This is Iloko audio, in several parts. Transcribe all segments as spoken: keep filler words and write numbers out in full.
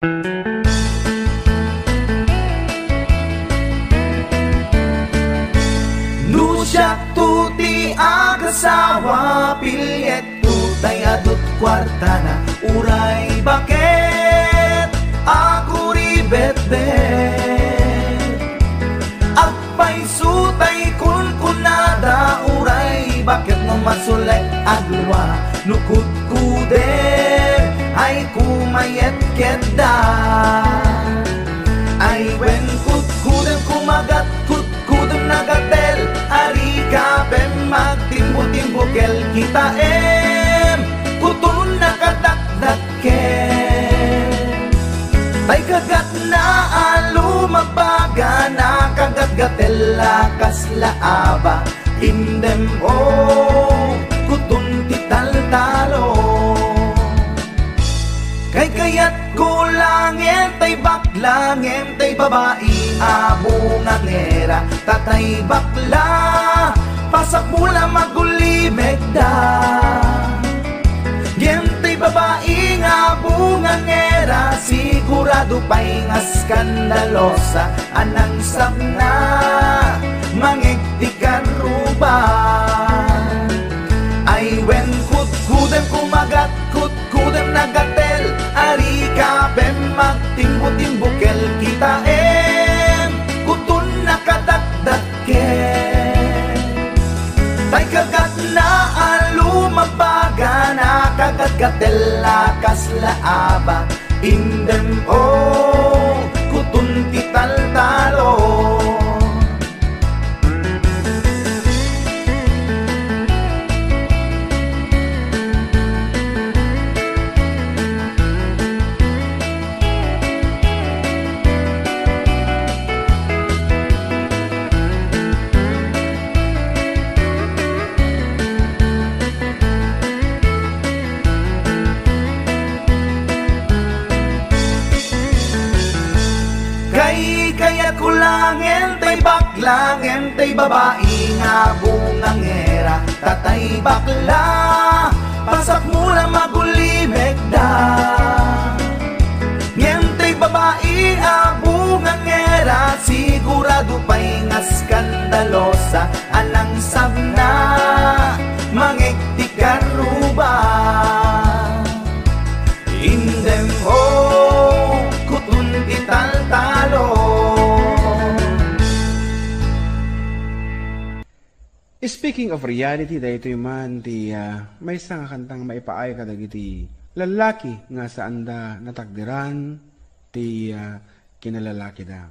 No siakto ti agasawa, pilieto tay adut kuartana, uray baket a kuribetbet. Agpayso tay kunkunada, uray baket no masulek a dua, no kudkudem ay kumayetketda. Ay wen, kudkudem kumagat, kudkudem nagatel, arika pem magtimbo-timbo kel kitaem, kuton nakadakdak ket tay kagatna a lumagbaga, nakagatgatella kasla aba, indem, o, kuton ti taltalo. Kaykayatko la ngem tay bakla, ngem tay babai a bungangera, ta tay bakla, pasakmo la magulimekda. Ngem tay babai nga bungangera, sigurado pay nga skandalosa, a nangsabna, mangeg ti karruba. Ay wen, kudkudem kumagat, kudkudem nagatel, arika pem magtimbo-timbo kel kitaem, kuton nakadakdak ket tay kagatna a lumagbaga, nakagatgatella kasla aba, indem, o, kuton ti taltalo. Kaykayatko la ngem tay bakla, ngem tay babai nga bungangera, ta tay bakla, pasakmo la magulimekda. Ngem tay babai a bungangera, sigurado pay nga skandalosa, a nangsabna, mangeg ti karruba. Indem, o, kuton ti taltalo. Speaking of reality, daytoy man ti, ah, maysa nga kantang maipaay kadagiti lallaki nga saanda natakderan ti, ah, kinalalakida.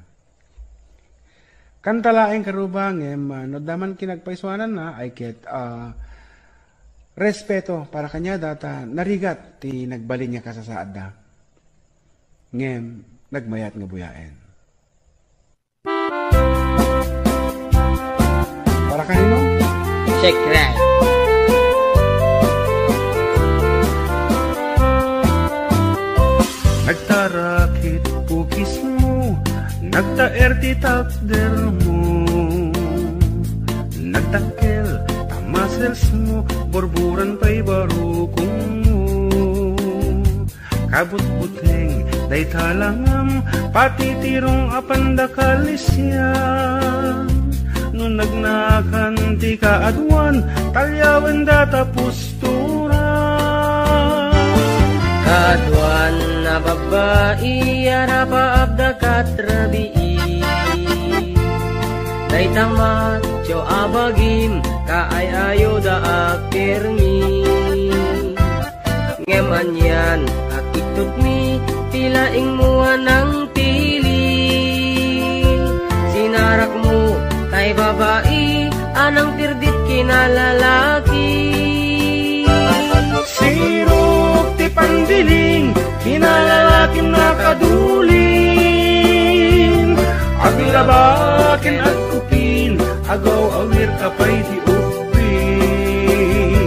Kanta laeng, karruba, ngem, ah, no adda man kinagpaysuananna, ay ket, ah, respeto para kaniada ta narigat ti nagbalin nga kasasaadda. Ngem, nagmayat nga buyaen. Para kanino? Check that. Nagtarakit pukismo, nagtaer ti takdermo. Nagdakkel ta musclesmo, burburan pay barukongmo. Kabutbuteng dayta langam, patitirong a pandakal isian. No nagnakan ti kaaduan, talyawen data pus- Turay. Kaaduan a babbai, arapaapda kat rabii. Dayta macho a bagim, kaay-ayoda a pirmi. Ngem anian a kittutmi, ti laingmo a nang- pili. Sinarakmo tay babai a nangtirdit kinalalaki. Sirok ti pandiling, kinalalakim nakadulin. Aglaba ken agkupin, agaw-awir ka pay ti ubbing.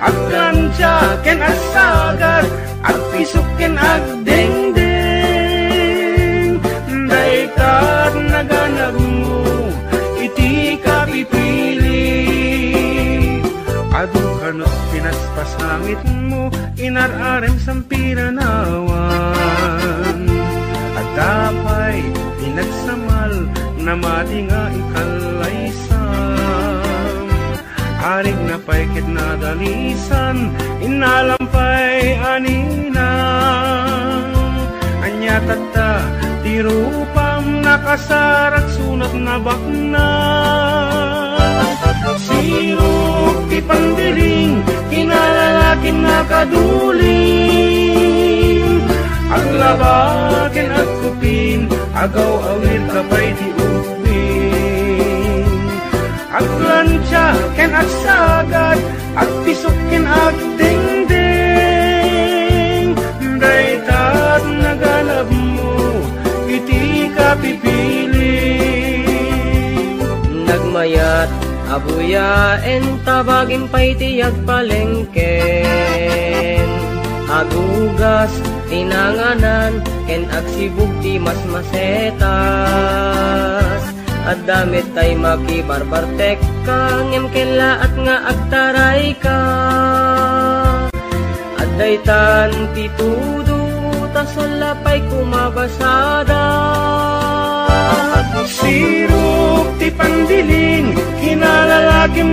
Agkantia ken agsagad, agpisok ken agdengdeng. Dayta naganagmo iti kapipili. Adu kano pinaspasangitmo, inar-arem sampiranawan. Namati nga inkallaysan, arigna pay ket nadalisan, innalam pay a ninang. Ania tatta ti rupam, nakasaragsunat nabaknang. Sirok ti pandiling, kinalalakim nakaduling. Aglaba ken agkupin, agaw-awirka pay ti ubbing. Aglantia ken agsagad, agpisok ken agdengdeng. Dayta ti naganabmo iti kapipili. Nagmayat a buyaen ta bagim pay ti agpalengken. Agugas ti nanganan ken agsibug ti masmasetas. Adda met tay makibarbartekka, ngem kellaat nga agtarayka. Adda itan ti tudo, ta salla pay kumabasada. Sirok ti pandiling, kinalalakim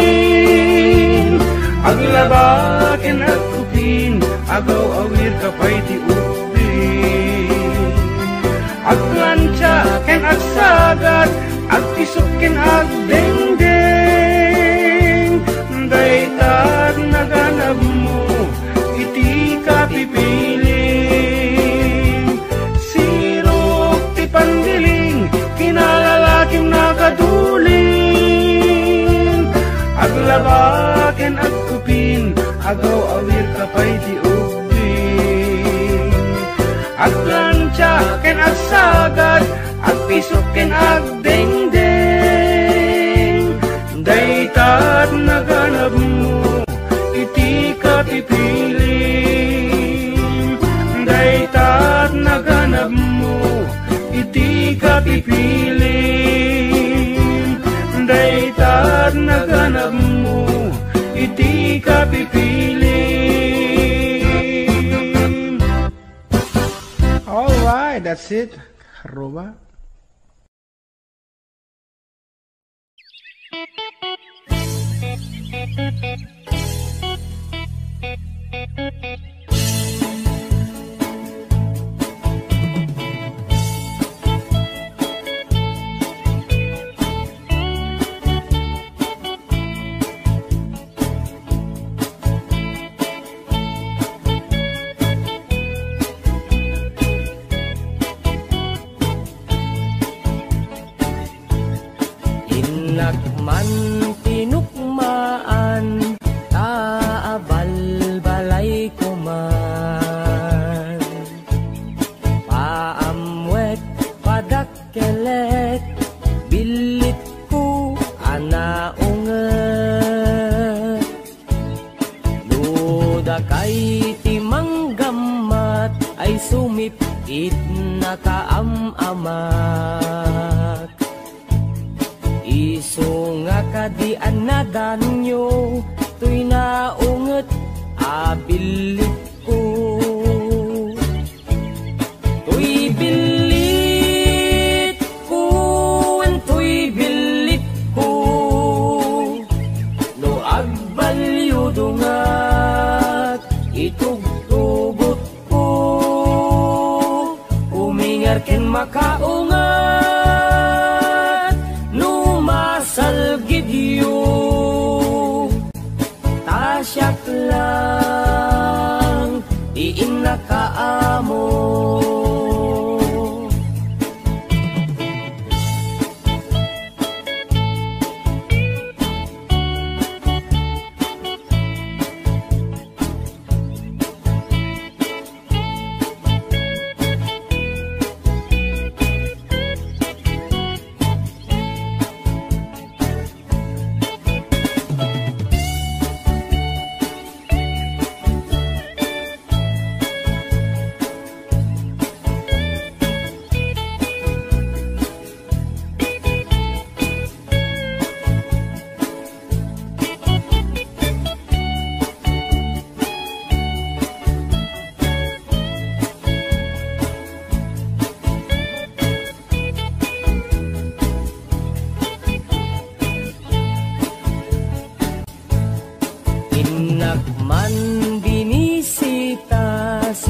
nakaduling. Aglaba ken agkupin, agaw-awirka pay ti ubbing. Aglantia ken agsagad, agpisok ken agdengdeng. Dayta ti naganabmo iti kapipili. Sirok ti pandiling, kinalalakim nakaduling. Aglaba ken agkupin, agaw-awirka pay ti ubbing. Aglantia ken agsagad, agpisok ken agdengdeng. Dayta ti naganabmo iti kapipili. Dayta ti naganabmo iti kapipili. Dayta ti naganabmo iti kapipili. All right, that's it. Roba. Innak man tinukmaan, ta abalbalayko man. Paammuek, padak- kelek, billitko a naunget. No dakay ti manggammat ay sumip-it nakaam-amak. Isu nga kadi a nadanyo toy naunget a billit ko. Toy billitko, wen toy billitko. No agbalyo dungat, itugtugotko. Uminger ken makaunget, no masalgidyo. Ta siak lang ti innakaammo.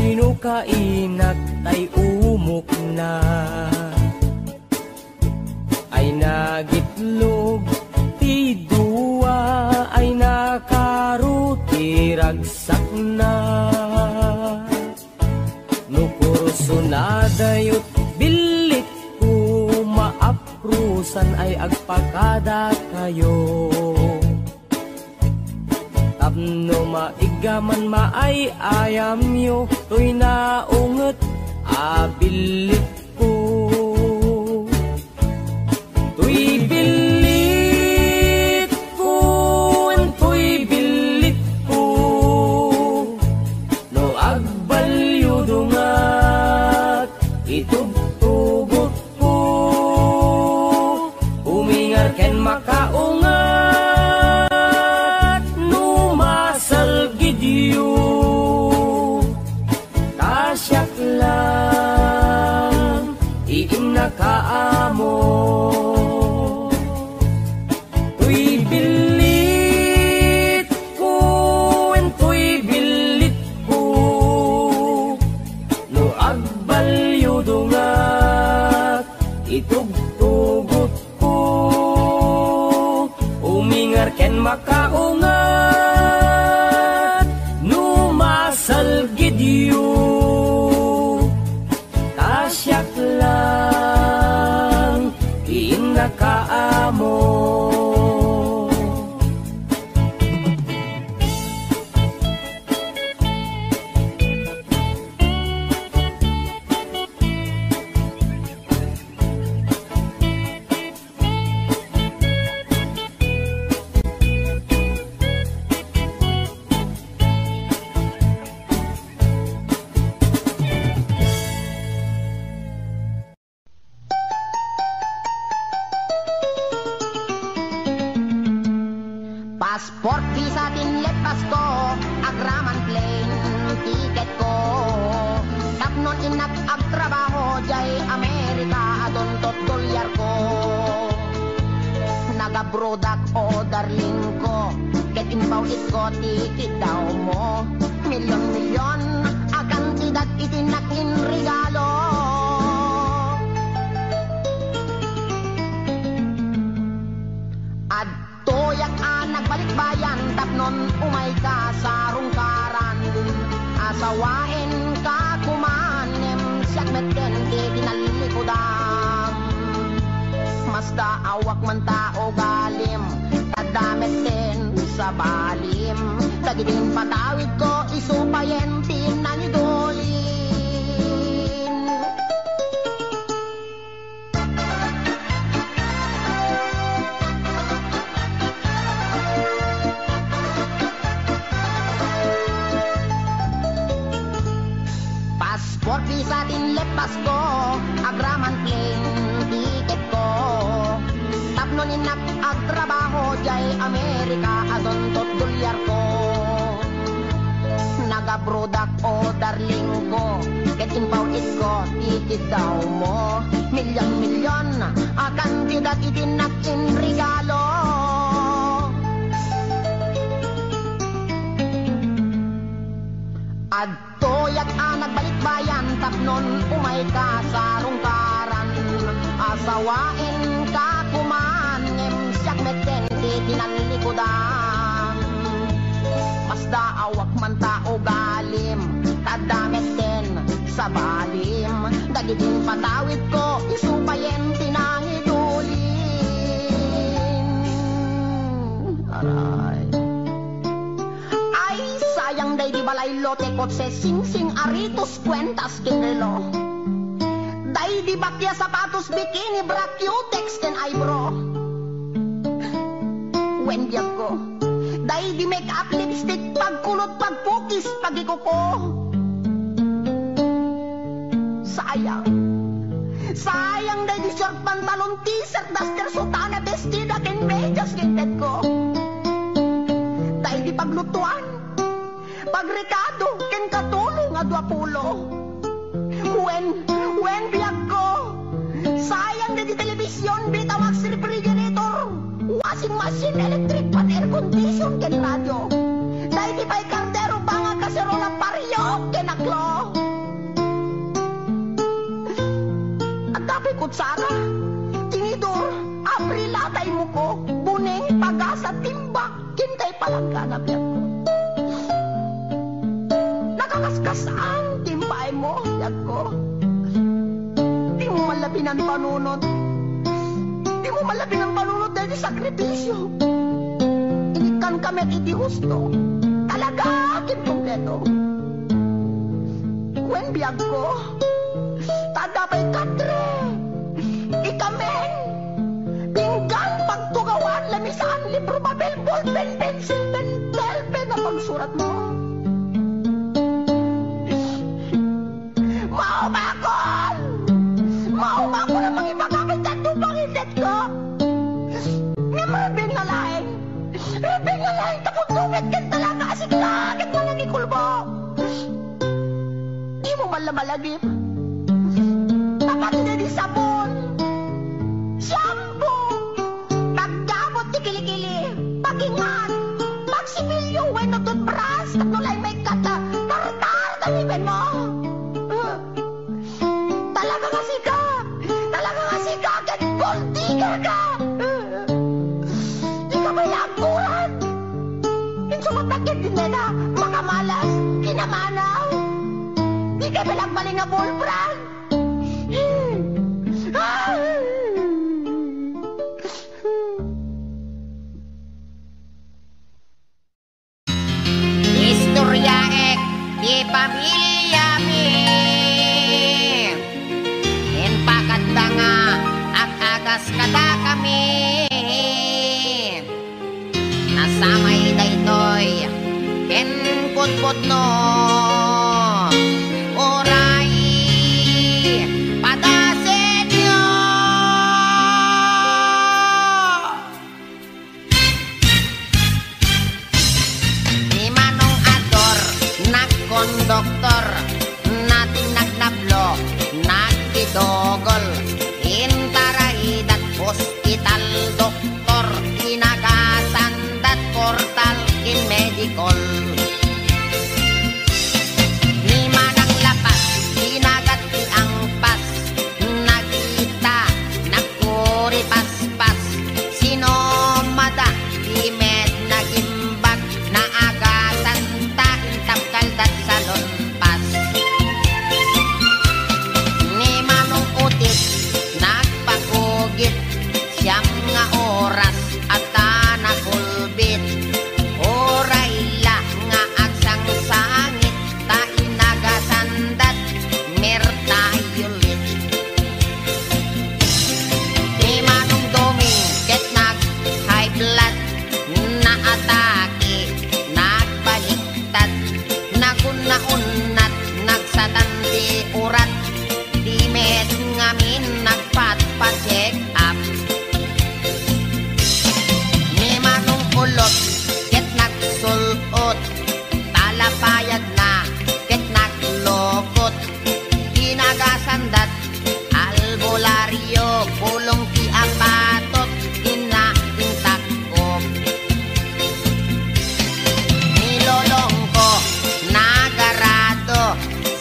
Sino ka, inak, tay umokna? Ay nagitlog ti dua, ay nakaro ti ragsakna. No kursunadayo, billit ko, maaprusan ay agpakadakayo. Tapno maiggaman maay-ayamyo, toy naunget a billitko. Toy billitko, toy billitko. No agbalyo dungat, itugtugot ko, umingar ken makaungat no masalgidyo. Ta siak lang ti innaka a amo. Toy billitko, toy billitko. No agbalyo dungat, itugtugotko, umingar ken makaungat no masalgidyo. Ta siak lang ti innaka a amo. Passport visa ti inlepasko, agraman plane ticketko. Tapno innak agtrabaho diay Amerika, adunto ti dolyarko. Nagabrodak, o darlingko, ket impaw-itko ti kiddawmo. Milyon-milyon a kantidat iti innak inregalo. Adtoyak a nagbalikbayan tapnon umayka sa rungkaran. Asawaenka koman ngem siak metten ti kinallikudam. Masdaawak man ta ugalim, adda metten sabalim. Dagiti impatawidko isu payen ti nangidulin. Passport visa ti inlepasko, agraman plane ticketko. Tapno innak agtrabaho diay Amerika, adunto ti dolyarko. Nagabrodak, o darlingko, ket impaw-itko ti kiddawmo. Milyon-milyon a kantidat iti innak inregalo. Adtoyak a nagbalikbayan tapnon umayka sa rungkaran. Asawaenka koman ngem siak metten ti kinallikudam. Masdaawak man ta ugalim, adda metten sabalim. Dagiti impatawidko isu payen ti nangidulin. Aray. Ay, sayang daydi balay, lote, kotse, singsing, aritos, kuentas ken relo. Daydi bakia, sapatos, bikini, bra, cutex ken eyebrow. Wen biagko, daydi make-up, lipstick, pagkulot, pagpukis, pagikuko. Sayang. Sayang daydi short pantalon, t-shirt, duster, sutana, bestida ken medyas ti intedko. Daydi paglutuan, pagrekado ken katulong a duapulo. Wen, wen, biagko. Sayang daydi television, Betamax, refrigerator, washing machine, electric fan, air condition ken radio. Daydi pay kardero, banga, kaserola, pario ken aklo. Kutsara, tinidor, abrila ta immuko, buneng, pagasa, timba, ken kay palanggana, biagko. Nakakaskas-an ti impaaymo, biagko. Dimo man la binanbanunot. Dimo man la binanbanunot daydi sakripisio. Inikkanka met iti husto. Talaga ken kompleto. Wen, biagko, ta adda pay katre. Ikamin, pinggan, pagtugawan, lamisaan, libro, papel, ballpen, pensil, pentel, pen a pagsuratmo. Maumakon! Maumakon a mangibaga ket adu pangitedko. Ngem rubing nga laeng, rubing nga laeng, tapno dumngeg ken talaga a sika ket manangikulbo. Dimo man la malagip. Tapno daydi sabon, shampoo, pagdamot ti kilikili, pagingat, pagsipilyo wenno toothbrush, tapno laeng maikkat, tartar ta bibenmo. Talaga nga sika! Talaga nga sika ket gold digger ka! Dika pay agkuran! Insumat ket dineda makamalas, kinamanaw! Dika pay agbalin nga boyfriend! Istoryaek ti pamiliami. Impakadda nga ag-agas kadakami. Nasamay daytoy ken pudpudno. Uray padasenyo. Ni Manong Ador, nagkonduktor, nating nagnablo, nagpidugol, intaray dat ospital doktor, inagasan dat portal ken medikol. Ni Manang Lapas, inagat ti angpas, nagita, nagkuripaspas, sinumada, di met nagimbag, naagasan ta intapkal dat salunpas. Ni Manong Utit, nagpakugit, siam nga oras, adda nakulbit, uray la nga agsangsangit, ta inagasan dat mertayulit. Ni Manong Doming ket nag-high blood, naatake, nagbaliktad, nagunnagunnat, nagsatan ti urat, di met ngamin nagpatpa-check up. Ni Manong Ulot ket nagsul-ot, talapayagna ket naglukot. Inagasan dat albularyo, pulong ti apatot, inna intak-op. Ni Lolongko, nagarado,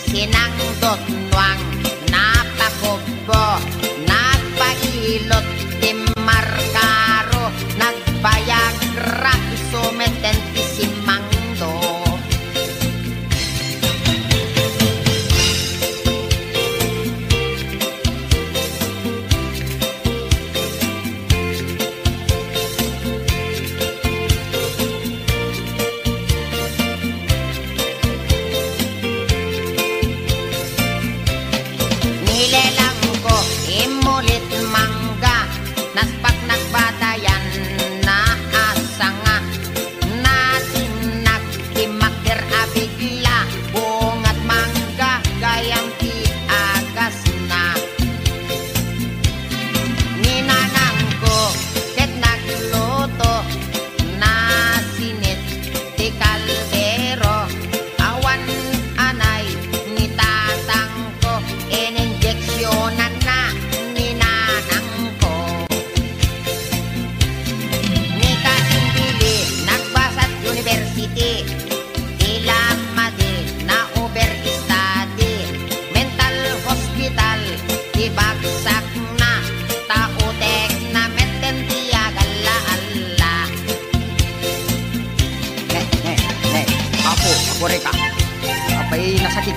sinangdot nuang, napakubbo, nagpailot, timmarkaro, nagbayagra, isu met ti simangdo.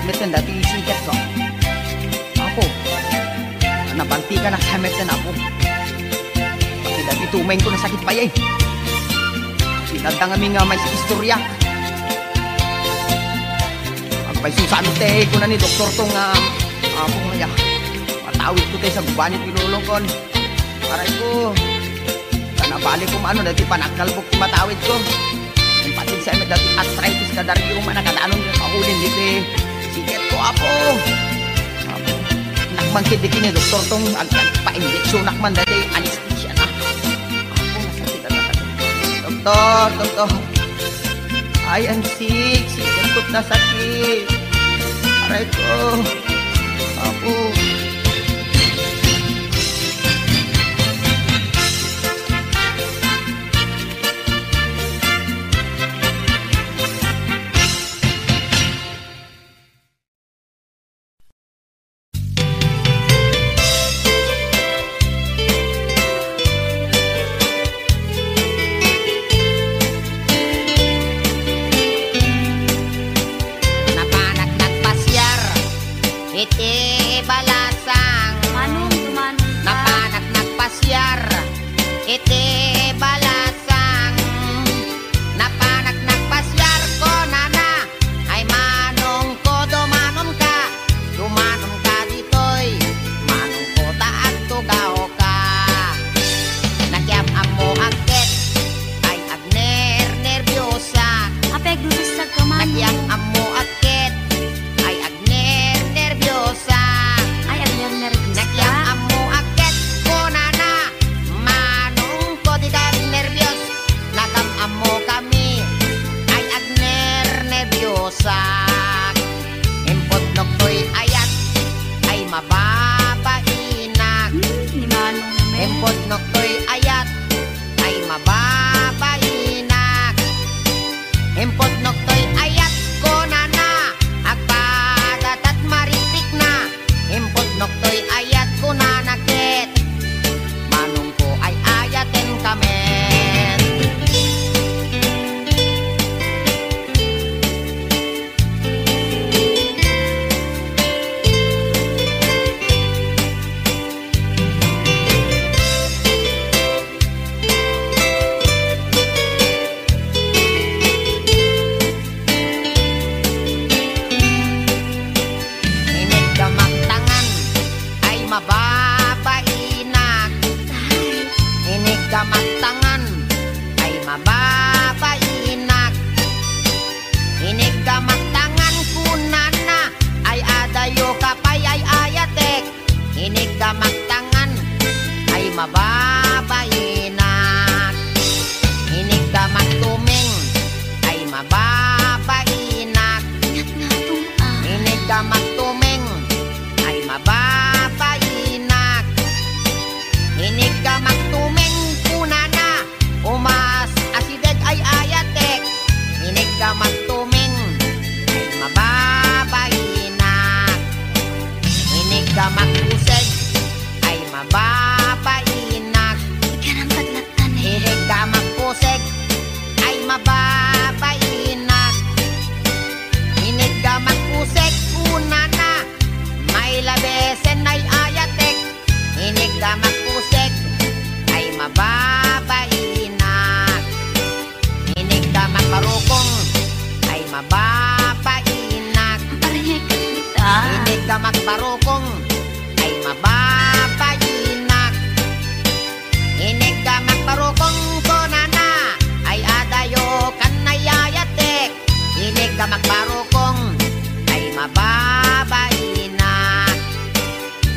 Met ken dati siketko. Apo, nabanti ka na sa met ken Apo. Pati dati tumengko nasakit pay ay. Sinadda ngamin nga may istorya. Agpayso sa amin te, kuna ni doktor to nga, Apo nga ya. Matawid ko te sa gubanit ilulongkon. Aray ko. Kanabali ko maano dati panagkalbok ti matawid ko. Impatid sa met dati arthritis kada riyo man nakadanon nga kaulin diti siket ko, Apo. Apo. Nakman kit di kini doktor tong ag-, agpa-injectionak man dati anesthesia na. Apo, nasakit ang nasakit. Doktor, doktor. I am sick, siket ko't nasakit. Aray ko. Apo. Napanak nagpasiar iti balasang. Manong dumanong ka. Napanak nagpasiar iti balasang. Napanak nagpasiar, kunana, ay manongko, dumanonka. Dumanonka ditoy, manongko ta agtugawka. Nakiam-ammoak ket ay agnernerbiosak. Apay, agdudusak ka, manong. Nakiam-ammoak ket ay agnernerbiosak. Ay, agnernerbiosak. Nakiam-ammoak ket kunana, manongko, dika agnerbios. Nakam-ammokami ay agnernerbiosak. Impudnok toy ayat ay mababainak. Hmm, ni Manong Mel. Impudnok toy ayat ay mababainak. Impudnok toy ayat, kunana, agpadatat marikpikna. Impudnok toy ayat, kunana ket, manongko ay ayatenka met. Iniggamak tangan ay mababainak. Iniggamak tangan ay mababainak. Iniggamak tangan kunana ay adayoka pay ay ayatek. Iniggamak tangan ay mababainak. Iniggamak tumeng ay mababainak. Iniggamak tumeng ay mababainak. Iniggamak tumeng kunana, umas asideg ay ayatek. Iniggamak tumeng ay mababainak. Iniggamak puseg ay mababainak. Iniggamak puseg ay mababainak. Iniggamak puseg kunana, mailabesen ay ayatek. Iniggamak puseg ay mababainak. Iniggamak barukong ay mababainak. Iniggamak barukong ay mababainak. Iniggamak barukong kunana ay adayokan ay ayatek. Iniggamak barukong ay mababainak.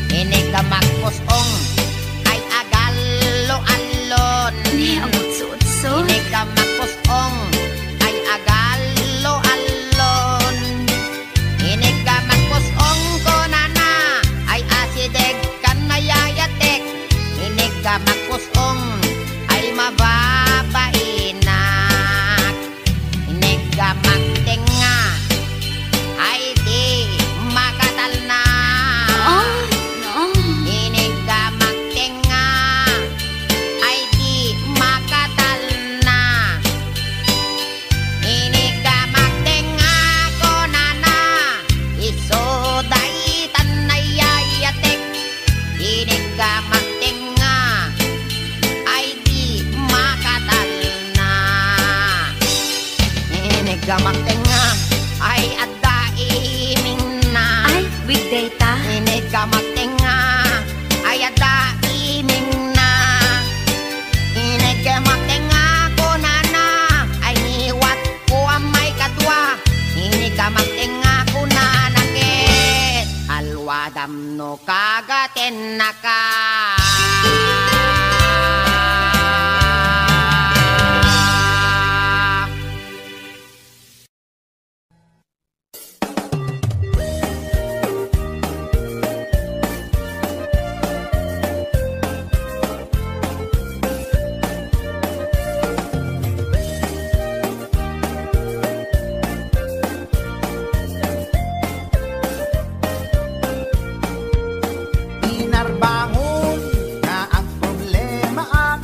Iniggamak pus-ong ay agallo-allon. Ni, agutso-utso. Iniggamak pus-ong ay agallo-allon. Iniggamak pus-ong kunana Magtenga, ay adda imingna. Ay, weekday ta. Inigka magtenga, ay adda imingna. Inigka magtenga, kunana, ay ngiwat ko amay kadua. Inigka magtenga, kunana ket alwadam no kagatennaka. Pinarbangon nga agproblemaak,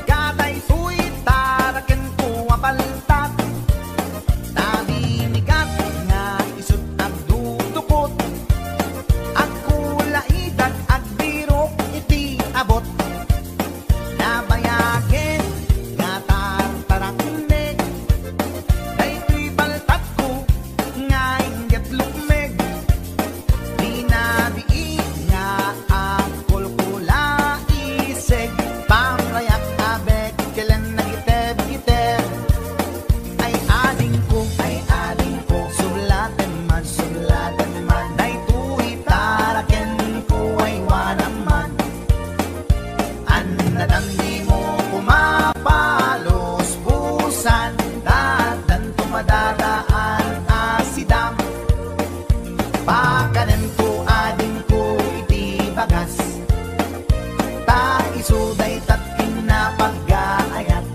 kadaytoy tarakenko a paltat. Nabinigat nga isut' agdudukot, agkulaidak, agbirok iti abot. Nabayagen nga tartaraknek, daytoy paltatko nga inggep lukmeg. Binabii nga agkulkulaiseg, pamrayak a bekkelen nagitebgiteb. Ay adingko, ay adingko, sublatem man, sublatem man, daytoy tarakenko, aywanam man. Annadam dimo koma paluspusan, ta addanto madadaan a sidam. Pakanemko adingko iti bagas, ta isu dayta ti napaggaayat.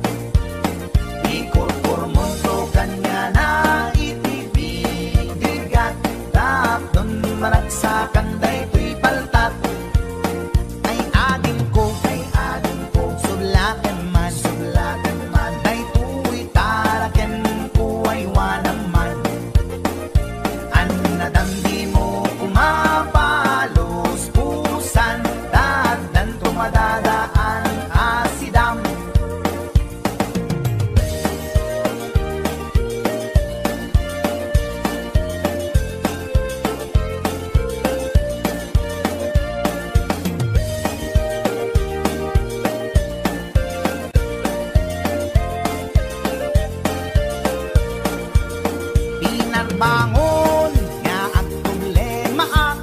Ikurkurmonto kaniana iti bigat, tapno maragsakan daytoy paltat. Ay adingko, ay adingko, sublatem man, sublatem man, daytoy tarakenko, aywanam man. Annadam dimo koma paluspusan, ta addanto madadaan a sidam. Pinarbangon nga agproblemaak,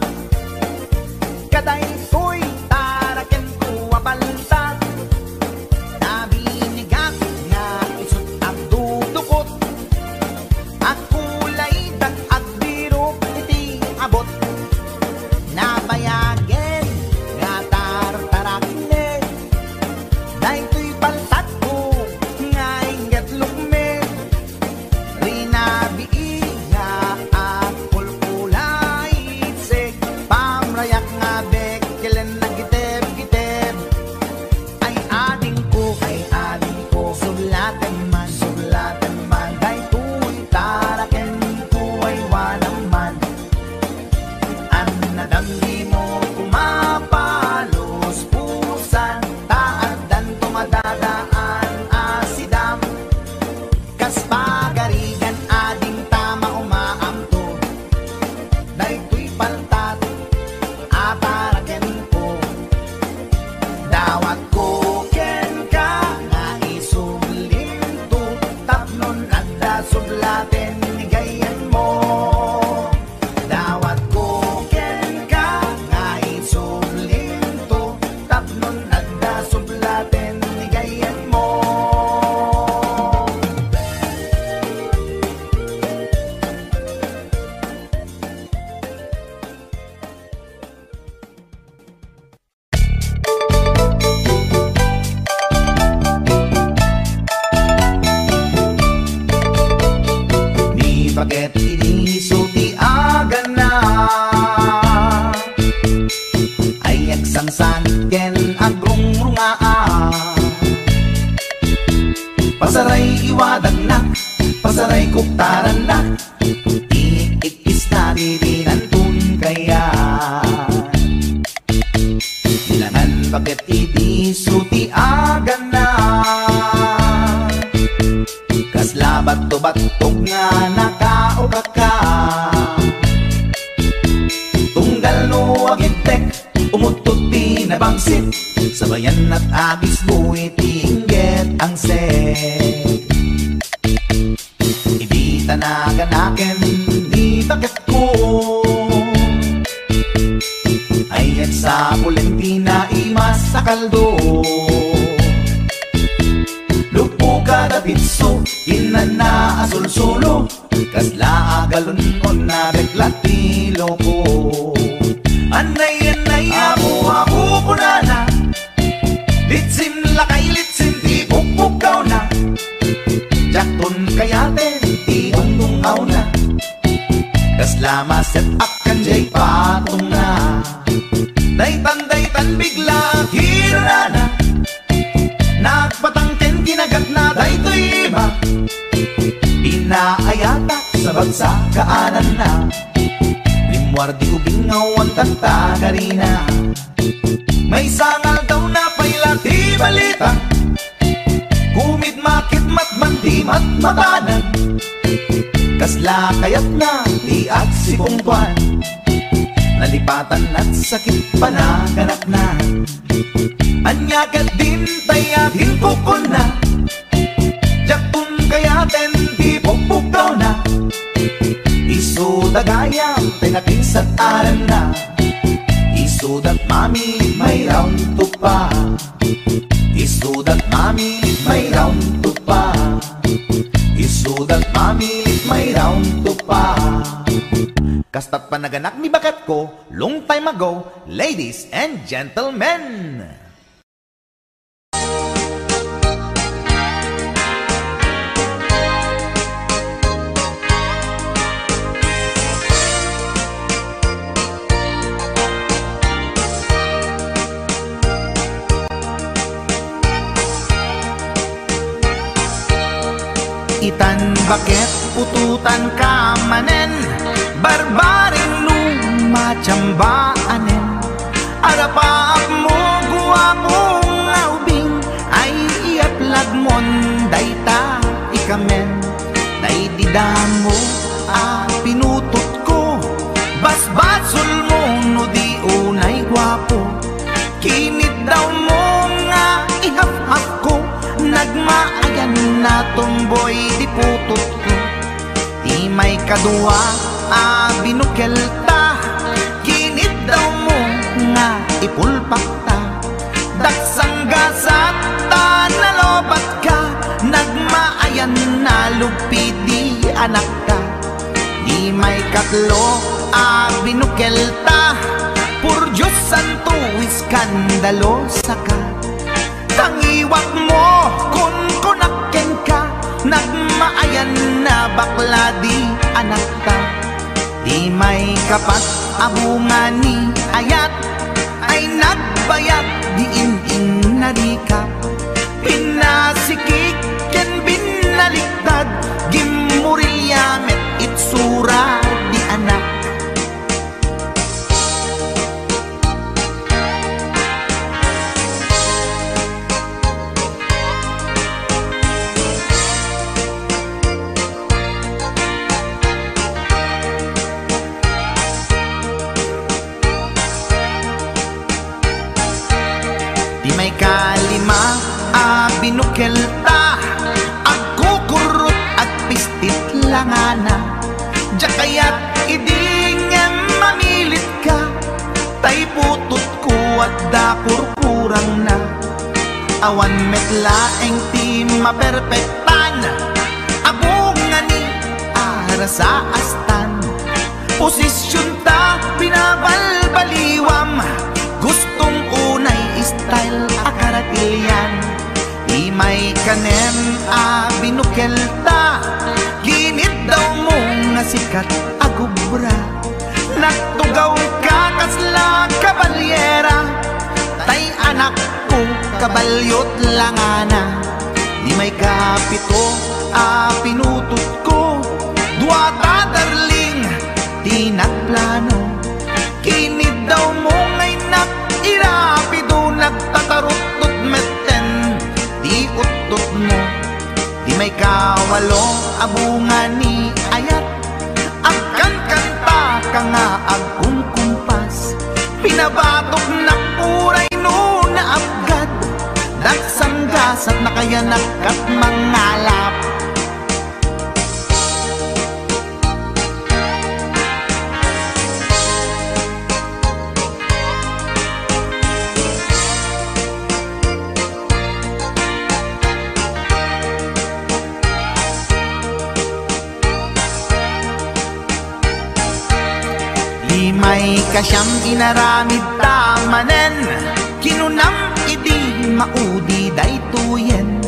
kadaytoy tarakenko a paltat. Nabinigat nga isut' agdudukot, agkulaidak, agbirok iti abot. Nabayagen nga tartaraknek, daytoy paltatko nga inggep lukmeg. Rinabii nga agkulkulaiseg, pamrayak nga bekkelen nagitebgiteb. Ay adingko, ay adingko, sublatem man, sublatem man, daytoy tarakenko, aywanam man. Annadam dimo koma paluspusan, ta addanto madadaan a sidam. Kas pagarigan adingta maumaamto, daytoy paltat a tarakenko. Dawatko kenka nga isublinto, tapno adda sublaten ni gayyemmo. Dawatko kenka nga isublinto, tapno adda sublaten ni gayyemmo. Ni paket idi isu ti agana, ay agsangsanit ken agrugrungaa. Pasaray iwadagna, pasaray kuktaranna, iikkisna ti dinanton kayat. Bilangan paket idi isu ti agana. Kasla batto-batto Pagidtek, umuttot ti nabangsit, sabayan nat agisbo iti inggit angset. Idi ta naganaken ni baketko, ayan sa puleng ti naimas a kaldo. Luppo kada pitso, innanna a sulsulo, kasla a galon-on na bekla ti loko. Annay, annay, apo, apo, kunana, litsim lakay, litsim ti pukpukkawna. Diakton kayaten ti dungdung-awna. Kasla maset-ak kan jay patongna. Daytan, daytan bigla kinunana. Nagpatangken kinagatna daytoy ima. Pinaayatak sa bagsa kaananna. Rimmuar di ubing nga awan tagtagarina. Maysa nga aldaw napay la ti balita. Kumidmakidmat man di matmatanan. Kasla kayatna ti agsipungtoan. Nalipatan at sakit panaganakna. Ania ket dintay a kinkukunna. Diakton kayaten ti pukpukkawna. Isu da gayam ti nakinsat-aranna. Isu dat mamilit may round to pa. Isu dat mamilit may round to pa. Isu dat mamilit may round to pa. Kastat panaganak ni baketko, long time ago, ladies and gentlemen. Itan baket ututan ka manen, barbareng lumatiamba anen. Arapaapmo, guapo nga ubing, ay iyaplagmon dayta ikamen. Daydi damo a pinutotko, basbasolmo no di unay guapo. Kiniddawmo nga ihafhafko, nagmaayan a tomboy di putotko. Ti maikadua a binukelta, kiniddawmo nga ipulpakta. Daksanggasat ta nalobatka, nagmaayan a lugpi di anakta. Ti maikatlo a binukelta, por Dios santo, iskandalosaka. Tangiwakmo, kunkunak kenka, nagmaayan a bakla di anakta. Ti maikapat a bunga ni ayat, ay nagbayat di in-innarika. Pinasikik ken binaliktad, gimmurilya met itsura di anak. Ti maikalima a binukelta, agkukurrot, agpistit langana. Diak kayat idi ngem mamilitka, tay putotko adda kurkurangna. Awan met laeng ti maperpektan a bunga ni arasaastan. Posisionta binabalbaliwam, gustom unay style a karatilian. Ti maikanem a binukelta, giniddawmo nga sikat a gubra. Nagtugawka kasla kabalyera, tay anakko, kabalyot langana. Ti maikapito a pinutotko, duata darling ti nagplano. Kiniddawmo nga innak irapido, nagtataruttot metten ti uttotmo. Ti maikawalo a bunga ni ayat, agkankantak nga agkumkumpas. Pinabatoknak uray no naapgad, daksanggasat nakayanak kat mangalap. Limay kasiam inaramid ta manen, kinunam idi maudi daytoyen.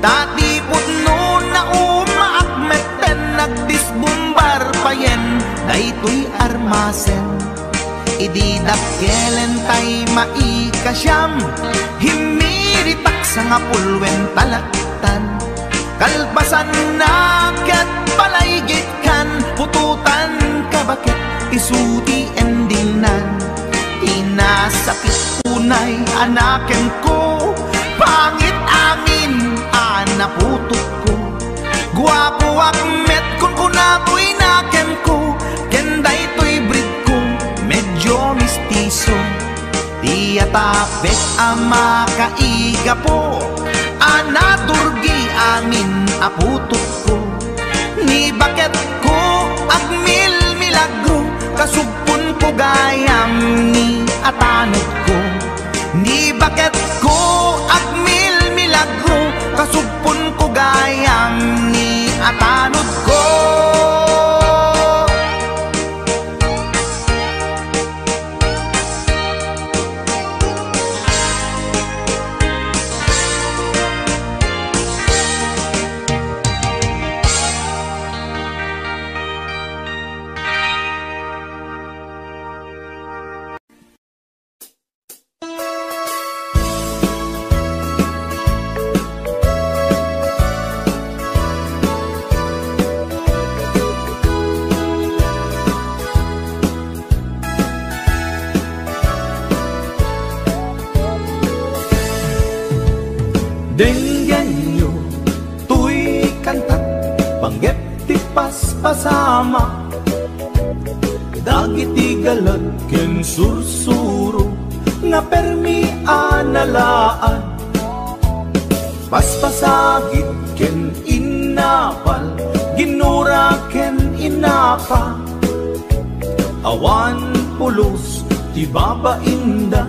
Ta ti pudno na umaak metten, nagdisbumbar payen daytoy armasen. Idi dakkelen tay maikasiam, himmiritak sangapulwen talaktan. Kalpasanna ket palaygitkan, putotan ka baket isu ti endingnan. Ti nasakit unay a nakenko, pangit amin a naputokko. Guapoak met kunkuna toy nakenko, ken daytoy breedko, medyo mestizo. Ti atapek a makaigapo a naturgi amin a putokko. Ni baketko agmilmilagro, kasugponko gayam ni atanodko. Ni baketko agmilmilagro, kasugponko gayam ni atanodko. Denggenyo toy kantak, panggep ti paspasama. Dagiti galag ken sursuro nga permi a nalaad. Paspasagid ken innapal, ginnura ken innapa. Awan pulos ti babainda,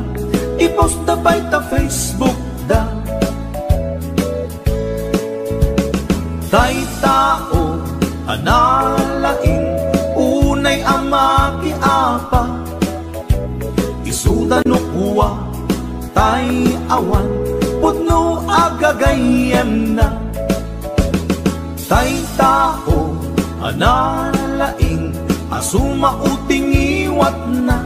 i-post da pay ta Facebook da. Tay tao a nalaing, unay a makiapa, isuda no kua, tay awan pudno a gagayyemna. Tay tao a nalaing a sumao ti ngiwatna.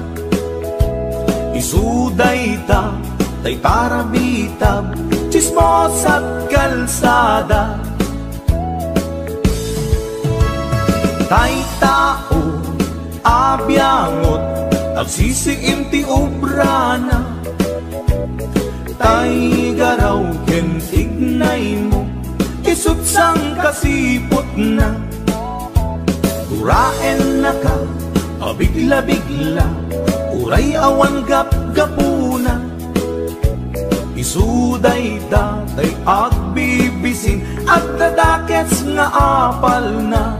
Isu dayta tay tarabitab, tsismosat kalsada. Tay tao a biangot, agsisiim ti obrana. Tay garaw ken tignaymo, isut sangkasiputna. Turaennaka a bigla-bigla, uray awan gapgapuna. Isu dayta tay agbibisin, agdadakes nga apalna.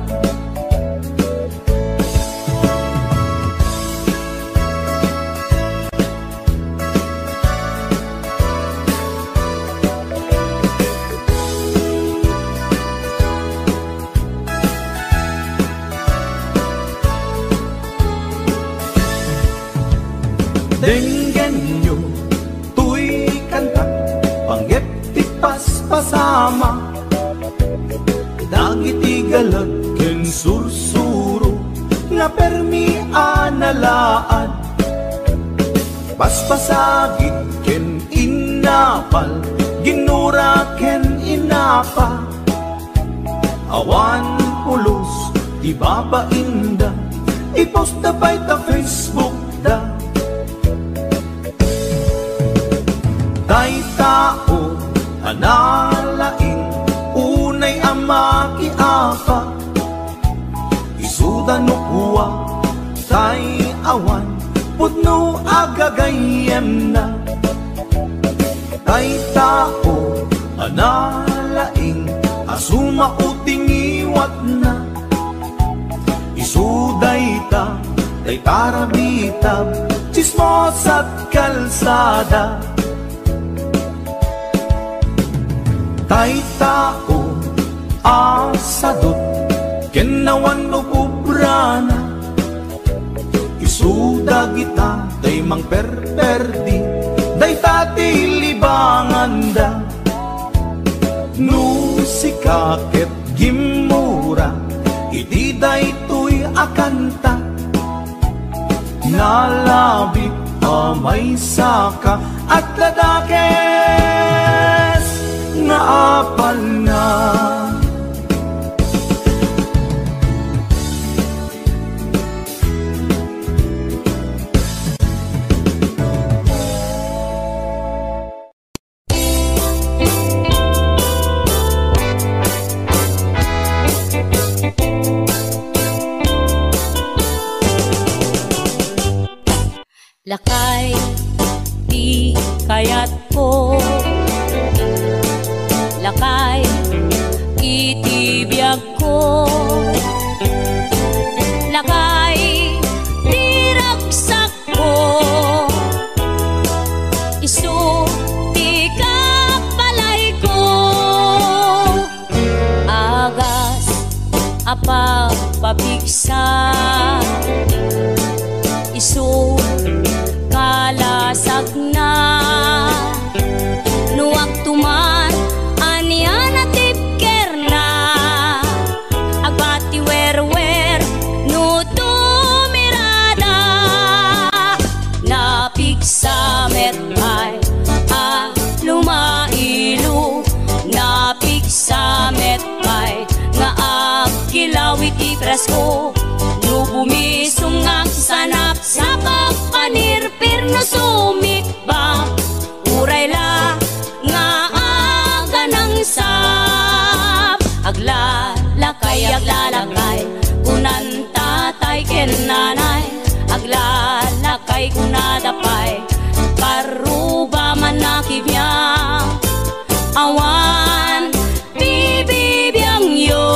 Denggenyo toy kantak, panggep ti paspasama. Dagiti galag ken sursuro nga permi a nalaad. Paspasagid ken innapal, ginnura ken innapa. Awan pulos ti babainda, i-post da pay ta Facebook da. Tay tao a nalaing, unay a makiapa, isuda no kua, tay awan pudno a gagayyemna. Tay tao a nalaing a sumao ti ngiwatna. Isu dayta, tay tarabitab, tsismosa't kalsada. Tay tao a sadut ken awan ububrana. Isu dagita tay mangperperdi, dayta ti libanganda. No sika ket gimmura iti daytoy a kanta, nalabit a maysaka, adda dakes nga apalna. Lakay ti kayatko, lakay iti biagko, lakay ti ragsak ko, isu ti kabalayko. Agas a pagpapigsa, isu kalasagna. No agtuman, ania natibkerna? Agbati werwer no tumirada. Napigsa met pay a lumailo, napigsa met pay nga agkilaw iti presko. No bumisong nga agsanapsap, agpanirpir no sumikbak, uray la nga aganangsap. Aglalakay, aglalakay, kunan tatay ken nanay. Aglalakay, kunada pay, parruba man a kibiang. Awan bibibiangyo,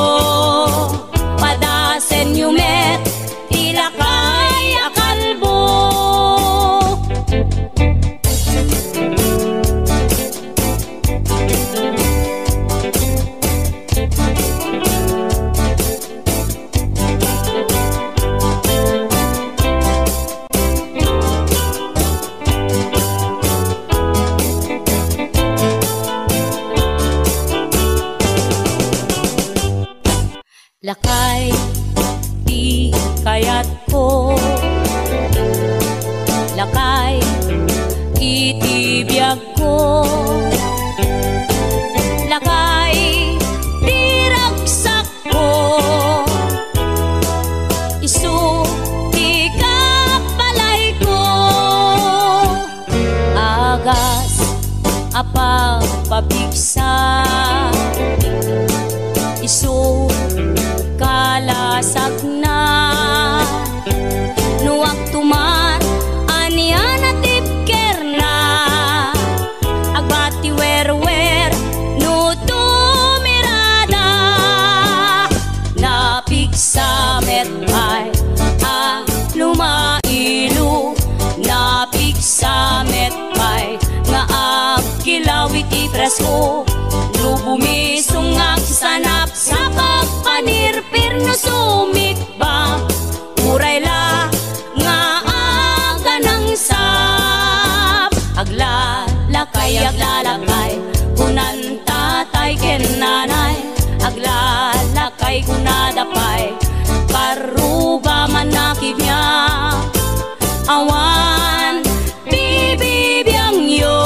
padasenyo met ti lakay a kalbo. Lakay ti kayatko, lakay iti biagko, lakay ti ragsakko, isu ti kabalayko. Agas a pagpapigsa, isu kalasagna. No agtuman, ania natibkerna? Agbati werwer no tumirada. Napigsa met pay a lumailo, napigsa met pay nga agkilaw iti presko. No bumisong nga agsanapsap, agpanirpir no sumikbak, uray la nga aganangsap. Aglalakay, aglalakay, kunan tatay ken nanay. Aglalakay, kunada pay, parruba man a kibiang. Awan bibibiangyo,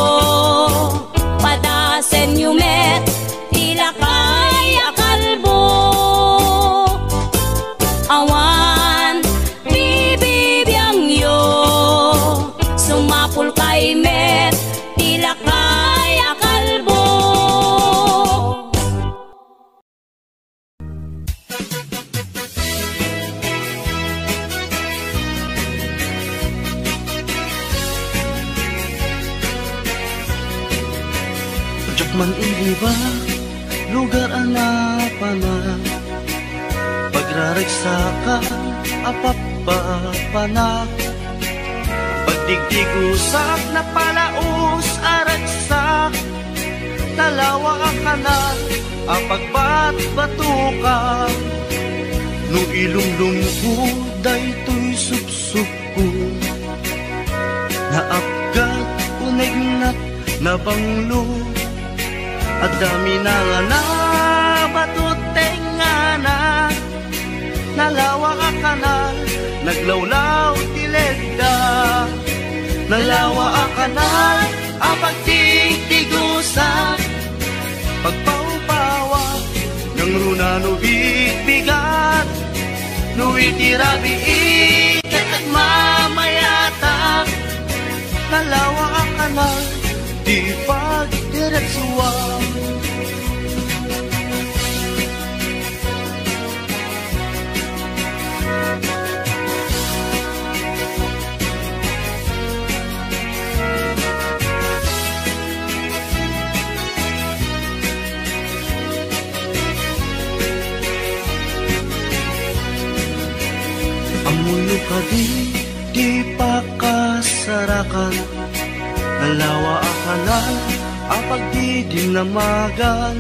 padasenyo met ti lakay a kalbo. Awan bibibiangyo, sumapulkay met ti lakay a kalbo. Maniliba, lugar a napanak, pagraragsakan a pappapanak, pagdigdigusak, napalaos a ragsak, nalawa a kanal a pagbatbatukan. No ilumlumko daytoy supsupko, naapgat, unegnat, nabanglo, adda minangana, bato tengngana, nalawa a kanal, naglawlaw ti ledda. Nalawa a kanal a pagtigtigusak, pagpawpawa, nangruna no bigbigat, no iti rabii ket agmamayatak, nalawa a kanal ti pagdiretsuan. Ammoyo kadi ti pakasarakan, nalawa a kanal a pagdidinamagan.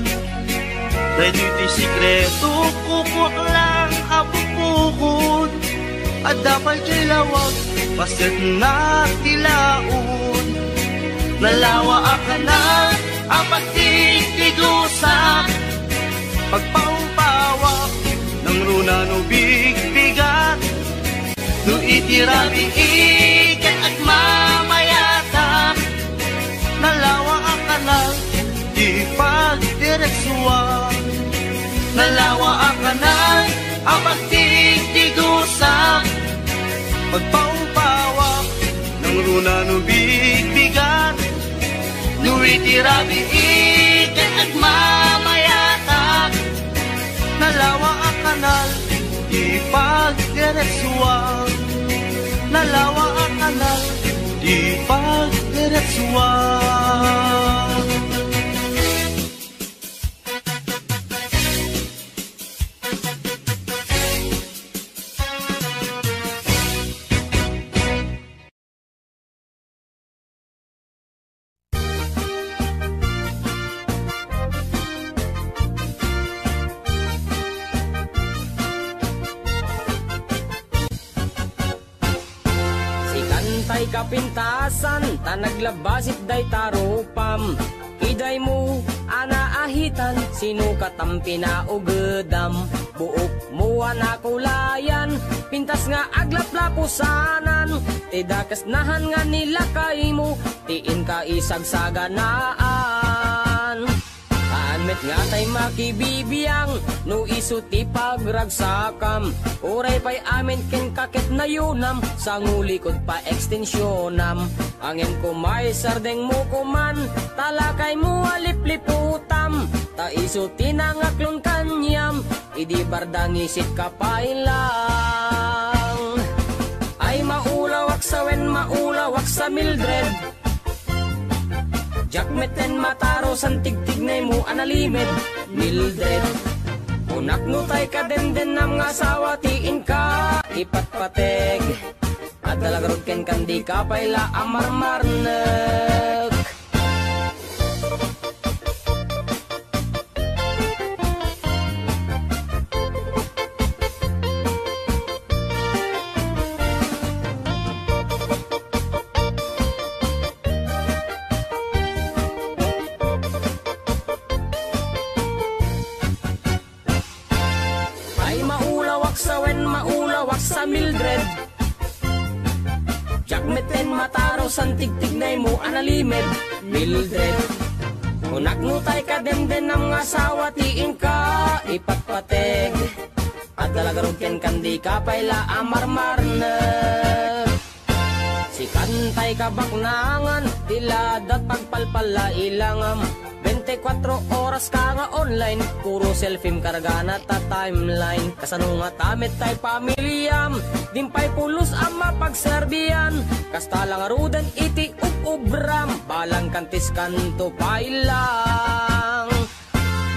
Daytoy ti sekreto, kukuak lang a pupukod. Adda pay ti lawag, pasetna ti laod. Nalawa a kanal a pagtigtigusak, pagpawpawa, nangruna no bigbigat. No iti rabii ket agmamayatak, nalawa a kanal ti pagdiretsuan. Nalawa a kanal a pagtigtigusak, pagpawpawa, nangruna no bigbigat. No iti rabii ket agmamayatak, nalawa a kanal ti pagdiretsuan. Nalawa a kanal ti pagdiretsuan. Sikan tay kapintasan, ta naglabasit dayta rupam. Idaymo a naahitan, sino katam pinaugedam? Buokmo a nakulayan, pintas nga aglaplapusanan. Ti dakes nahan nga nilakaymo, ti inka isagsaganaan. Haan met nga tay makibibiang, no isu ti pagragsakam. Uray pay amin kenka ket nayunam, sangulikod pa ekstensionam. Ngem koma isardengmo koman, ta lakaymo a lipliputam, ta isu ti nangaklon kaniam, idi bardangisit ka pay lang. Ay, maulawak sawen, maulawak sa Mildred. Diak metten mataro san tigtignaymo a nalimed, Mildred. Kunak no tay kadendennam nga asawa ti inka ipatpateg. Adda la garud kenkan, dika pay la a marmarnek. Ay, maulawak sawen, maulawak sa Mildred. Diak metten mataro san tigtignaymo a nalimed, Mildred. Kunak no tay kadendennam nga asawa ti inka ipatpateg. Adda la garud kenkan, dika pay la a marmarnek. Sikan tay kabaknangan, ti ladat pagpalpalla ilangam. Wen Twenty-four oras ka nga online, puro selfie kargana ta timeline. Kasano nga ta met tay pamiliam, dimpay pulos a mapagserbian. Kasta la ngaruden iti ub-ubram, balang kantis kanto pay lang.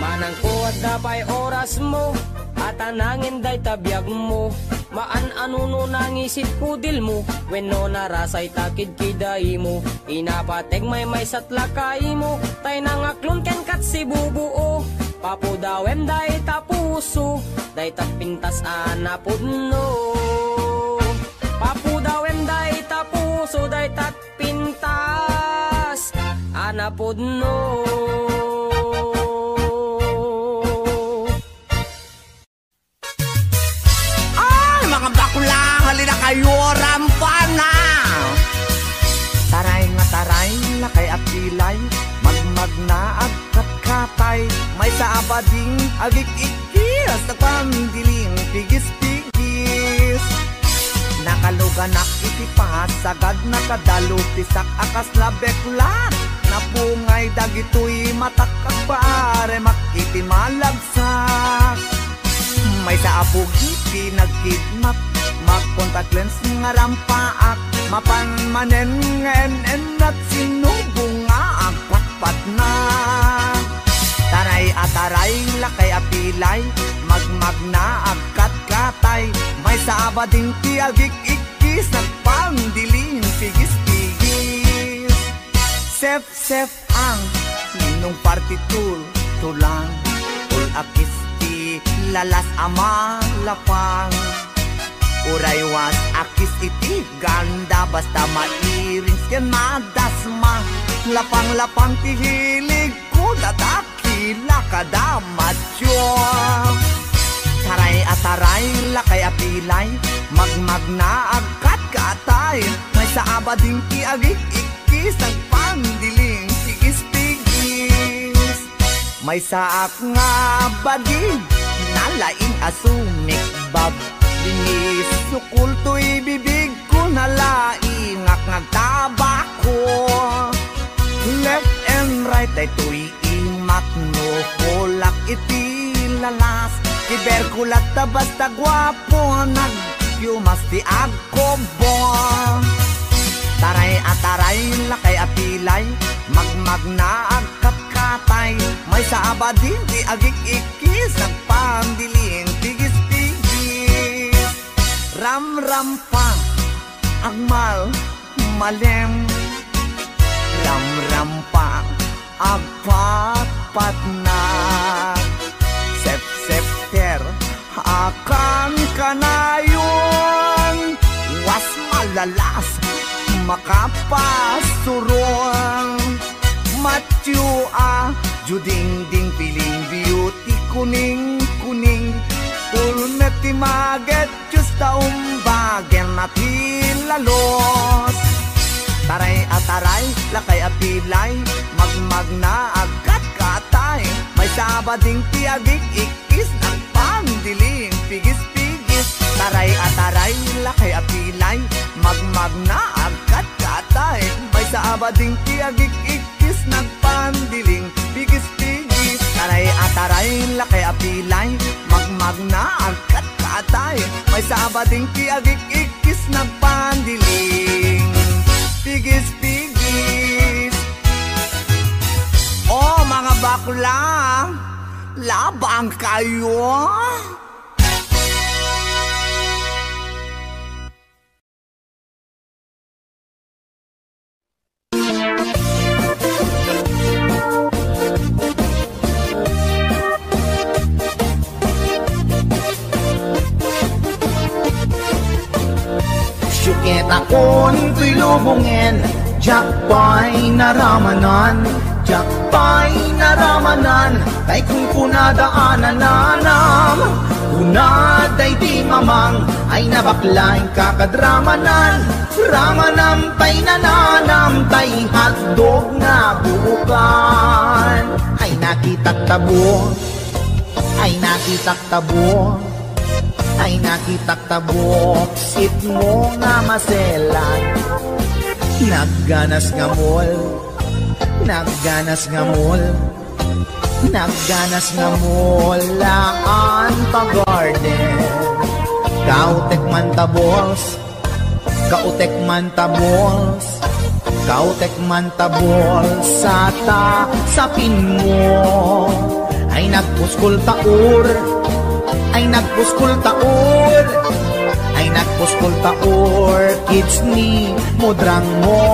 Manangko, adda pay orasmo, atanangen dayta biagmo. Maan-ano no nangisit kudilmo, wenno narasay ta kidkidaymo. Inapateg maymaysat lakaymo, tay nangaklon ken kat sibubuo. Papudawem dayta puso, dayta pintas a napudno. Papudawem dayta puso, dayta pintas a napudno. Ay, mga bakla, halina kayo, rampana! Taray nga taray, lakay a pilay, magmagna, agkatkatay, maysa a bading, agik-ikkis, nagpandiling, pigis-pigis. Nakaluganak iti pasagad, nakadalupisak a kasla beklat, napungay dagitoy matak, agpaaremak iti malagsak. Maysa a bugi ti nagkidnap, mag-contact lens nga rampaak, mapan manen nga en-ennat, sinubo nga agpatpatnak. Taray a taray, lakay a pilay, magmagna, agkatkatay, maysa a bading ti agik-ikkis, nagpandiling, pigis-pigis. Sef-sef ang ninong partitur, tulang, ul-akis ti lalas a malapang. Uray was-akis iti ganda, basta mairings ken madasma. Lapang-lapang ti hiligko, dadakila kada matyo. Taray a taray, lakay a pilay, magmagna, agkatkatay, maysa a bading ti agik-ikkis, nagpandiling, pigis-pigis. Maysaak nga bading, nalaing a sumikbab. Linis, sukultoy bibigko, nalaingak nga agtabako. Left and right, daytoy imak no kulak iti lalas. Kiberkulat ta basta guapo, nagyumas ti agkobo. Taray a taray, lakay a pilay, magmagna, agkatkatay, maysa a bading ti agik-ikkis, nagpandiling, pigis-pigis. Ramrampa, agmal-malem. Ramrampa, agpatpatnak. Sepsepter, a kankanayon. Was malalas, makapasuron. Matyo a judingding, piling beauty, kuning-kuning. Pulmet ti maget, Diyos ta umbagen a ti lalos. Taray a taray, lakay a pilay, magmagna, agkatkatay. Maysa a bading ti agik-ikkis, nagpandiling, pigis-pigis. Taray a taray, lakay a pilay, magmagna, agkatkatay. Maysa a bading ti agik-ikkis, nagpandiling, pigis-pigis. Taray a taray, lakay a pilay, magmagna, agkatkatay. Maysa a bading ti agik-ikkis, nagpandiling, pigis-pigis. Oh, mga bakla, labang kayo. Siuket akon toy lubongen, diak pay naramanan, diak pay naramanan, tay kunkunada a nananam. Kuna daydi mamang, ay nabakla, inka kad ramanan. Ramanam tay nananam, tay hotdog nga buokan. Ay nakitak tabo, ay nakitak tabo, ay nakitak tabo, sitmo nga maselan. Nagganas nga mall, nagganas nga mall. Nagganas nga mulaan pa garden. Kautek man ta balls, kautek man ta balls, kautek man ta balls, sa ta sapin mo. Ay nagpuskol ta ur, ay nagpuskol ta ur, ay nagpuskol ta orchids ni mudrang mo.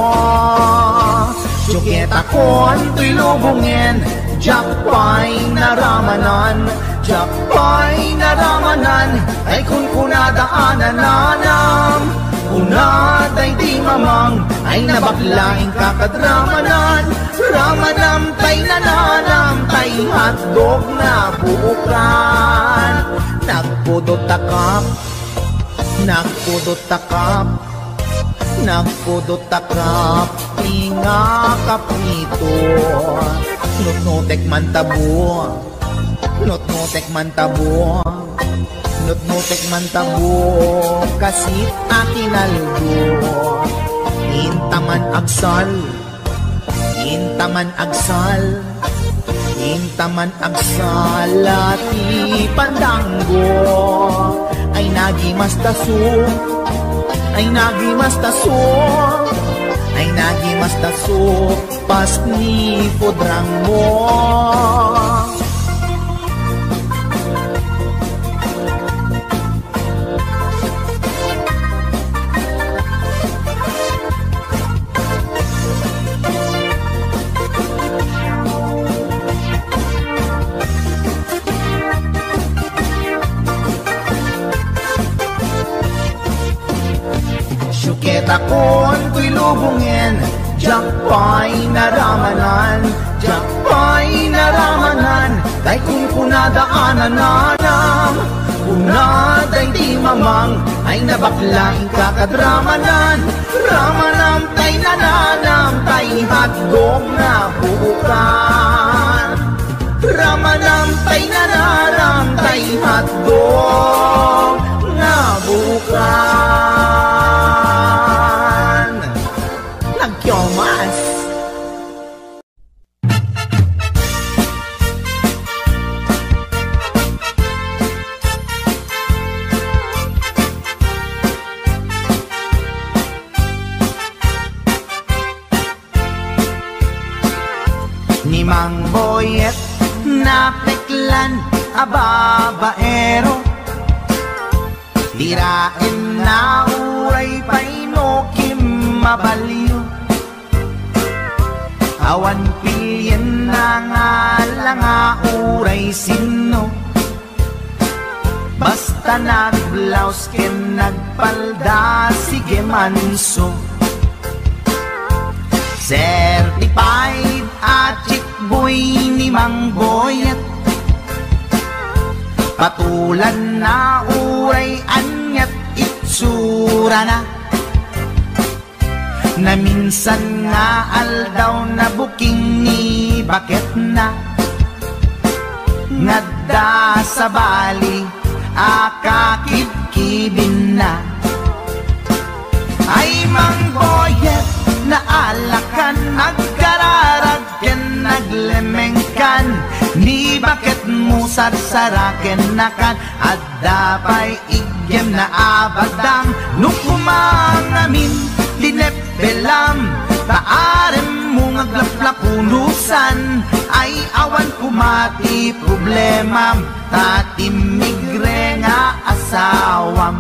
Diyo ketakon toy lubongen, diak pay naramanan, diak pay naramanan, ay kunkunada a nananam. Kuna daydi mamang, ay nabakla inka kad ramanan. Ramanam tay nananam, tay hotdog nga buokan. Nagpudot ta kap, nagpudot ta kap, nagpudot ta kap, nga kaprito. Nutnutek man ta bu, nutnutek man ta bu, nutnutek man ta bu, kasit a kinaldo. Inta man agsal, inta man agsal, inta man agsal ti pandanggo. Ay nagimas ta su, ay nagimas ta su, ay nagimas ta su, pas ni pudrang mo. Diyo ketakon toy lubongen, diak pay naramanan, diak pay naramanan, tay kunkunada a nananam. Kuna daydi mamang, ay nabakla inka kad ramanan. Ramanam tay nananam, tay hotdog nga buokan. Ramanam tay nananam, tay hotdog nga buokan. Nagkiomas. Ni Mang Boyet, napeklan a babaero, diraenna uray pay no kimmabalio. Awan pilienna nga ala nga uray sinno. Basta nagblaus ken nagpalda, sige manso. Certified a chick boy ni Mang Boyet. Patulanna uray aniat itsurana. Naminsan nga aldaw, nabuking ni baketna. Ngadda sabali a kakibkibinna. Ay, Mang Boyet, naalakan, agkararag ken naglemengkan. Ni baketmo sarsarakennakan. Ad- Da pay iggemna a badang no kumangamin ti neppelam, ta aremmo nga aglaplakunosan ay awan koma ti problemam, ta timmigre nga asawam.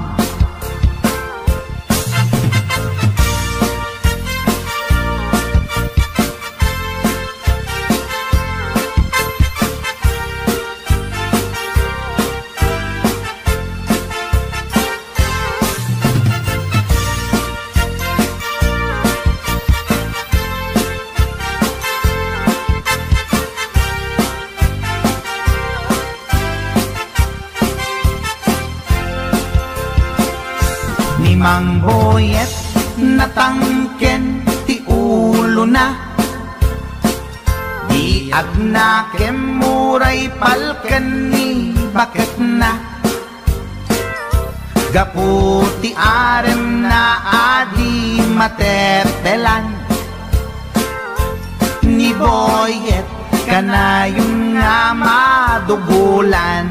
Ni Mang Boyet, natangken ti ulona. Di agnakem uray palken ni baketna. Gapu ti aremna a di matetelan. Ni Boyet, kanayon nga madugolan.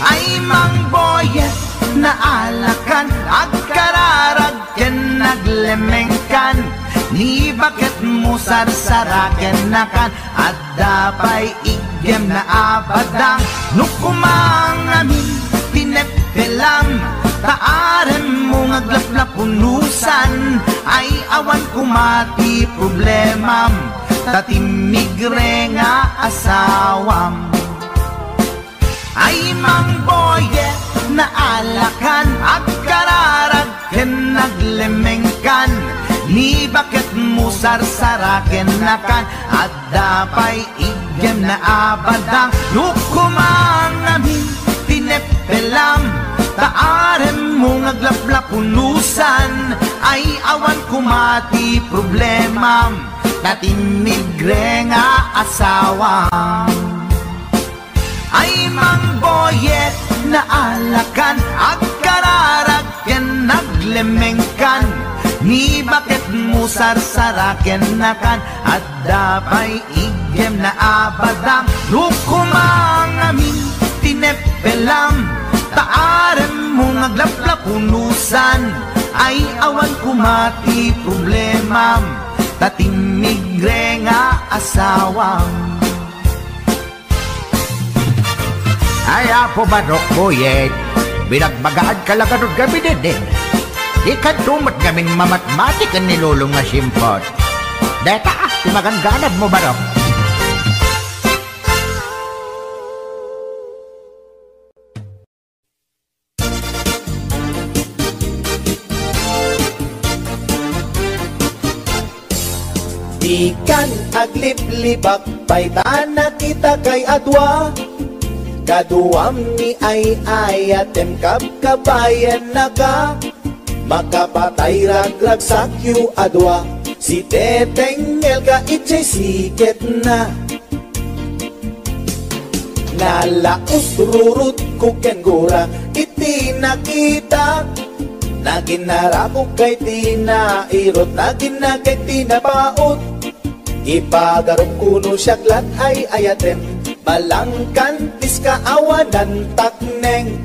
Ay, Mang Boyet, naalakan, agkararag ken naglemengkan, ni baket mo sarsaraken nakan, adda pay iggem na a badang, no kumangamin ti neppelam, ta arem mo nga aglaplapunusan, ay awan koma ti problemam, ta timmigre nga asawam. Ay, Mang Boyet, naalakan, agkararag ken naglemengkan, ni baket mo sarsaraken nakan, adda pay iggem na a badang, no kumangamin ti neppelam, ta arem mo nga aglaplapunusan, ay awan koma ti problemam, ta timmigre nga asawam. Ay, Mang Boyet, naalakan, agkararag ken naglemengkan, ni baket mo sarsaraken nakan, adda pay iggem na a badang, no kumangamin ti neppelam, ta arem mo nga aglaplapunusan, ay awan koma ti problemam, ta timmigre nga asawam. Ay, Apo Barok, Boyet, binagbagaanka la ngarud ngamin, daydi. Dikan met ngamin mamatmati ken ni Lolom nga simpot. Dayta, ti magangganabmo, Barok. Dikan agliplibak pay ta nakitakay a dua. Kaduam ni ay-ayatem, kabkabayannaka. Makapatay ragragsakyo a dua. Sitetengngel ka idiay siketna. Nalausrurotko ken gura iti nakitak. Naginnarakok kay ti nairut, naginnakek ti napaut. Ipagarupko no siak la ti ay-ayatem, balangkantis ka awanan takneng.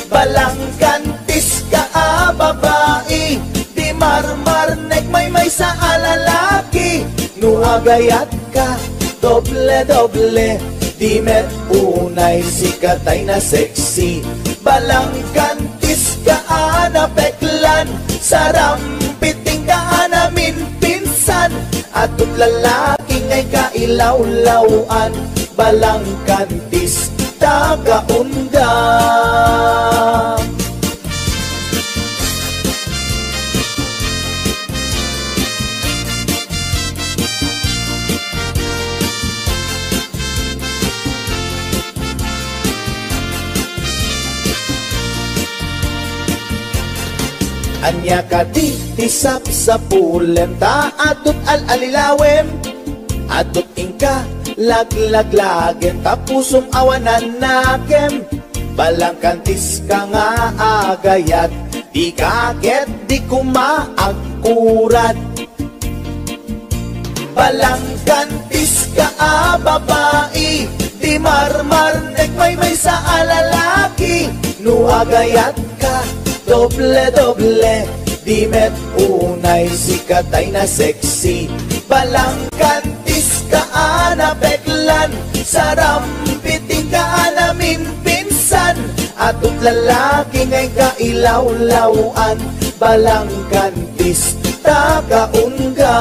Balangkantis ka a babai, di marmarnek maymaysa a lalaki. No agayatka, doble-doble, di met unay sika tay na sexy. Balangkantis ka a napeklan, sarampiting ka a naminpinsan, atot lalaki ngay kailawlawan. Balangkantis, taga Unda. Ania kadi ti sapsapulem ta atot al-alilawem? Atot inka laglaglagem ta pusom awanan nakem. Balangkantis ka nga agayat, dika ket di koma agkurat. Balangkantis ka a babai, di marmarnek maymaysa a lalaki. No agayat ka, doble-doble, di met unay sika tay na sexy. Balangkantis ka a napeklan, sarampiting ka a naminpinsan, atot lalaki ngay kailawlawan. Balangkantis, taga Unda.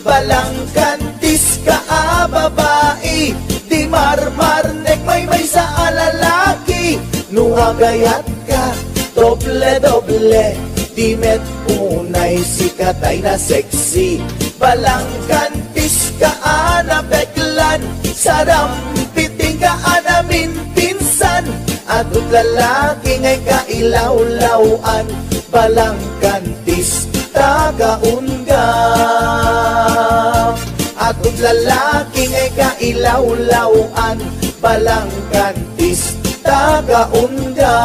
Balangkantis ka a babai, di marmarnek maymaysa a lalaki. No agayat ka, doble-doble, di met unay sika tay na sexy. Balangkantis ka a napeklan, sarampiting ka a naminpinsan, atot lalaki ngay kailawlawan. Balangkantis, taga Unda. Atot lalaki ngay kailawlawan. Balangkantis, taga Unda.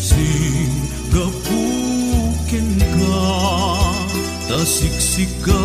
Singgapu kenka, ta siksika